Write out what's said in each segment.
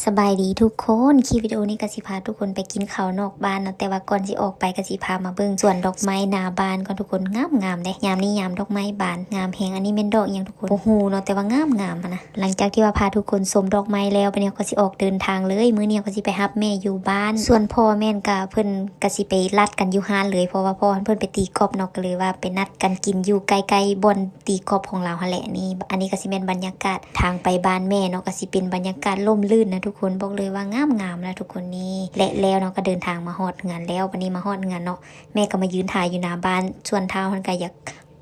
ສະບາຍດີທຸກຄົນ ຄລິບວິດີໂອນີ້ກໍຊິພາທຸກຄົນໄປກິນເຂົ້ານອກບ້ານເນາະ ແຕ່ວ່າກ່ອນຊິອອກໄປກໍຊິພາມາເບິ່ງສວນດອກໄມ້ໜ້າບ້ານກ່ອນທຸກຄົນ ງາມໆເດ້ ຍາມນີ້ຍາມດອກໄມ້ບານ ງາມແຮງ ອັນນີ້ແມ່ນດອກອີ່ຫຍັງທຸກຄົນ ບໍ່ຮູ້ເນາະ ແຕ່ວ່າງາມໆຫັ້ນນະ. ຫຼັງຈາກທີ່ວ່າພາທຸກຄົນຊົມດອກໄມ້ແລ້ວ ບາດນີ້ເຮົາກໍຊິອອກເດີນທາງເລີຍ ມື້ນີ້ເຮົາກໍຊິໄປຮັບແມ່ຢູ່ບ້ານ ສ່ວນພໍ່ແມ່ນກໍເພິ່ນກໍຊິໄປລັດກັນຢູ່ຮ້ານເລີຍ ເພາະວ່າພໍ່ເພິ່ນໄປຕີກອບເນາະ ກໍເລີຍວ່າໄປນັດກັນກິນຢູ່ໃກ້ໆບ່ອນ ຕີກອບຂອງລາວຫັ້ນແຫຼະນີ້. ອັນນີ້ກໍຊິແມ່ນບັນຍາກາດທາງໄປບ້ານແມ່ເນາະ ກໍຊິເປັນບັນຍາກາດຮົ່ມລື່ນນະທຸກຄົນ ບອກເລີຍວ່າງາມໆນະທຸກຄົນນີ້. ແລະແລ້ວເນາະ ກໍເດີນທາງມາຮອດເຮືອນແລ້ວ ບັດນີ້ມາຮອດເຮືອນເນາະ ແມ່ກໍມາຢືນຖ້າຢູ່ໜ້າບ້ານ ສ່ວນທ້າວຫັ້ນກໍຢາກ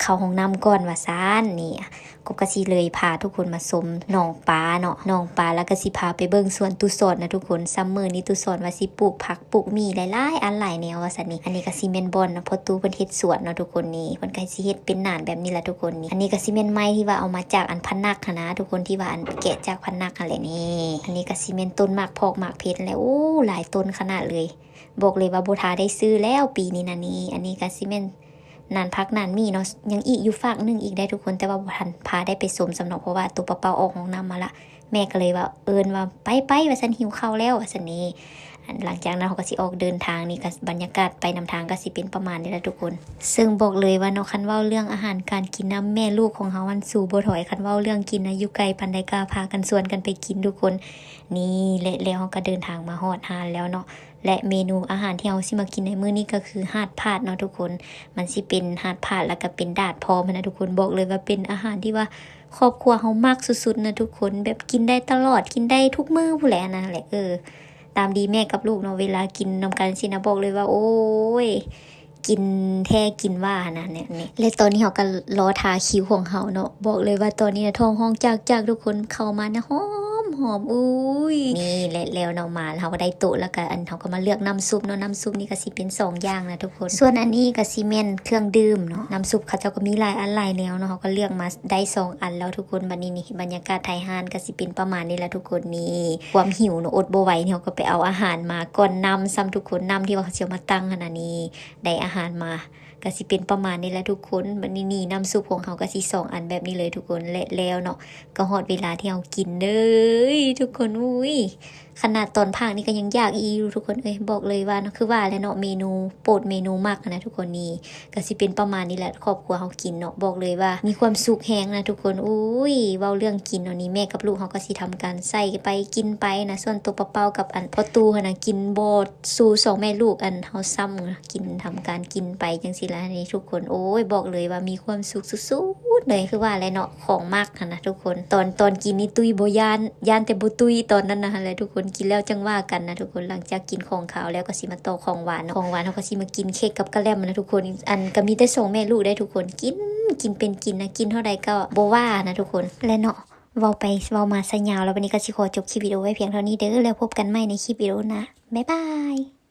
ເຂົ້າຫ້ອງນ້ຳກ່ອນວ່າຊັ້ນ. ນີ້ ກົບກໍຊິເລີຍພາທຸກຄົນມາຊົມໜອງປາເນາະ ໜອງປາ ແລ້ວກໍຊິພາໄປເບິ່ງສວນຕຸສອນນະທຸກຄົນ. ຊຳເມີນີ້ຕຸສອນວ່າຊິປູກຜັກ ປູກໝີ່ ຫຼາຍໆອັນຫຼາຍແນວວ່າຊັ້ນນີ້. ອັນນີ້ກໍຊິແມ່ນບ່ອນພໍ່ຕູ້ເພິ່ນເຮັດສວນເນາະທຸກຄົນນີ້ ເພິ່ນກໍຊິເຮັດເປັນໜານແບບນີ້ລະທຸກຄົນນີ້. ອັນນີ້ກໍຊິແມ່ນໄມ້ທີ່ວ່າເອົາມາຈາກອັນພະນັກຫັ້ນນະທຸກຄົນ ທີ່ວ່າອັນແກະຈາກພະນັກຫັ້ນແຫຼະນີ້. ອັນນີ້ກໍຊິແມ່ນຕົ້ນໝາກພອກໝາກເພັດແຫຼະ ໂອ້ ຫຼາຍຕົ້ນຂະໜາດເລີຍ ບອກເລີຍວ່າບໍ່ທາໄດ້ຊື້ແລ້ວປີນີ້ນະນີ້. ອັນນີ້ກໍຊິແມ່ນໜານຜັກໜານໝີ່ເນາະ ຍັງອີກຢູ່ຟາກໜຶ່ງອີກໄດ໋ທຸກຄົນ ແຕ່ວ່າບໍ່ທັນພາໄດ້ໄປຊົມຊ້ຳເນາະ ເພາະວ່າໂຕປາເປົ້າອອກຫ້ອງນ້ຳມາລະ ແມ່ກໍເລີຍວ່າເອີ້ນວ່າ ໄປໆ ວ່າຊັ້ນ ຫິວເຂົ້າແລ້ວວ່າຊັ້ນນີ້. ອັນ ຫຼັງຈາກນັ້ນເຮົາກໍຊິອອກເດີນທາງນີ້ ກໍບັນຍາກາດໄປນຳທາງກໍຊິເປັນປະມານນີ້ລະທຸກຄົນ. ເຊິ່ງບອກເລີຍວ່າເນາະ ຄັນເວົ້າເລື່ອງອາຫານການກິນນຳແມ່ລູກຂອງເຮົາຫັ້ນ ສູ້ບໍ່ຖອຍ ຄັນເວົ້າເລື່ອງກິນນະ ຢູ່ໄກປານໃດກໍພາກັນຊວນກັນໄປກິນທຸກຄົນ. ນີ້ແຫຼະ ແລ້ວເຮົາກໍເດີນທາງມາຮອດຮ້ານແລ້ວເນາະ ແລະເມນູອາຫານທີ່ເຮົາຊິມາກິນໃນມື້ນີ້ກໍຄືຮາດພາດເນາະທຸກຄົນ ມັນຊິເປັນຮາດພາດ ແລ້ວກໍເປັນດາດພ້ອມຫັ້ນນະທຸກຄົນ. ບອກເລີຍວ່າເປັນອາຫານທີ່ວ່າ ຄອບຄົວເຮົາມັກສຸດໆນະທຸກຄົນ ແບບກິນໄດ້ຕະຫຼອດ ກິນໄດ້ທຸກມື້ພຸ້ນແຫຼະ ອັນນັ້ນແຫຼະ. ເອີ ຕາມດີແມ່ກັບລູກເນາະ ເວລາກິນນຳກັນຊີ້ນະ ບອກເລີຍວ່າ ໂອ້ຍ ກິນແທ້ກິນວ່າຫັ້ນນະ ແນວນີ້. ແລະຕອນນີ້ເຮົາກໍລໍຖ້າຄິວຂອງເຮົາເນາະ ບອກເລີຍວ່າຕອນນີ້ນະ ທ້ອງຮ້ອງຈາກໆ ທຸກຄົນ ເຂົ້າມານະ ຫອມໆ ອຸ້ຍ ນີ້ແຫຼະ ແລ້ວເນາະ ມາ ເຮົາກໍໄດ້ໂຕະ ແລ້ວກໍອັນ ເຮົາກໍມາເລືອກນ້ຳຊຸບເນາະ ນ້ຳຊຸບນີ້ກໍຊິເປັນສອງຢ່າງນະທຸກ ຄົນ. ສ່ວນອັນນີ້ກໍຊິແມ່ນເຄື່ອງດື່ມເນາະ ນ້ຳຊຸບເຂົາເຈົ້າກໍມີຫຼາຍອັນຫຼາຍແນວເນາະ ເຮົາກໍເລືອກມາໄດ້ສອງອັນແລ້ວທຸກຄົນ. ບັດນີ້ນີ້ ບັນຍາກາດທ້າຍຮ້ານກໍຊິເປັນປະມານນີ້ລະທຸກຄົນ. ນີ້ ຄວາມຫິວເນາະ ອົດບໍ່ໄຫວ ເຮົາກໍໄປເອົາອາຫານມາກ່ອນນ້ຳຊ້ຳທຸກຄົນ ນ້ຳທີ່ວ່າເຂົາຊິເອົາມາຕັ້ງຫັ້ນນະ. ນີ້ ໄດ້ອາຫານມາ ກໍຊິເປັນປະມານນີ້ລະທຸກຄົນ. ບັດນີ້ນີ້ ນ້ຳຊຸບຂອງເຮົາກໍຊິສອງອັນແບບນີ້ເລີຍທຸກຄົນ ແລະແລ້ວເນາະ ກໍຮອດເວລາທີ່ເຮົາກິນເລີຍທຸກຄົນ. ອຸ້ຍ ຂະໜາດຕອນພາກນີ້ກໍຍັງຢາກອີ່ຢູ່ທຸກຄົນເອີຍ ບອກເລີຍວ່າເນາະ ຄືວ່າແຫຼະເນາະ ເມນູໂປດເມນູມັກຫັ້ນນະທຸກຄົນ. ນີ້ກໍຊິເປັນປະມານນີ້ແຫຼະ ຄອບຄົວເຮົາກິນເນາະ ບອກເລີຍວ່າມີຄວາມສຸກແຮງນະທຸກຄົນ. ອຸ້ຍ ເວົ້າເລື່ອງກິນເນາະ ນີ້ແມ່ກັບລູກເຮົາກໍຊິທຳການໃສ່ໄປກິນໄປນະ ສ່ວນໂຕປາເປົ້າກັບອັນພໍ່ຕູ້ຫັ້ນນະ ກິນບໍ່ສູ່ສອງແມ່ລູກອັນເຮົາຊ້ຳ ກິນ ທຳການກິນໄປຈັ່ງຊີ້ລະນີ້ທຸກຄົນ. ໂອ້ຍ ບອກເລີຍວ່າມີຄວາມສຸກສຸດໆເລີຍ ຄືວ່າແຫຼະເນາະ ຂອງມັກຫັ້ນນະທຸກຄົນ. ຕອນ ຕອນກິນນີ້ຕຸ້ຍບໍ່ຢ້ານ ຢ້ານແຕ່ບໍ່ຕຸ້ຍຕອນນັ້ນນະ ຫັ້ນແຫຼະທຸກຄົນ. ກິນແລ້ວຈັ່ງວ່າກັນນະທຸກຄົນ ຫຼັງຈາກກິນຂອງຄາວແລ້ວກໍຊິມາຕໍ່ຂອງຫວານເນາະ ຂອງຫວານເຮົາກໍຊິມາກິນເຄ້ກກັບກະແລັມນະທຸກຄົນ. ອັນກໍມີແຕ່ສອງແມ່ລູກໄດ໋ທຸກຄົນ ກິນ ກິນເປັນກິນນະ ກິນເທົ່າໃດກໍບໍ່ວ່ານະທຸກຄົນ. ແລະເນາະ ເວົ້າໄປເວົ້າມາຊະຍາວແລ້ວ ບັດນີ້ກໍຊິຂໍຈົບຄລິບວິດີໂອໄວ້ພຽງເທົ່ານີ້ເດີ ແລ້ວພົບກັນໃໝ່ໃນຄລິບວິດີໂອໜ້າ ບາຍບາຍ.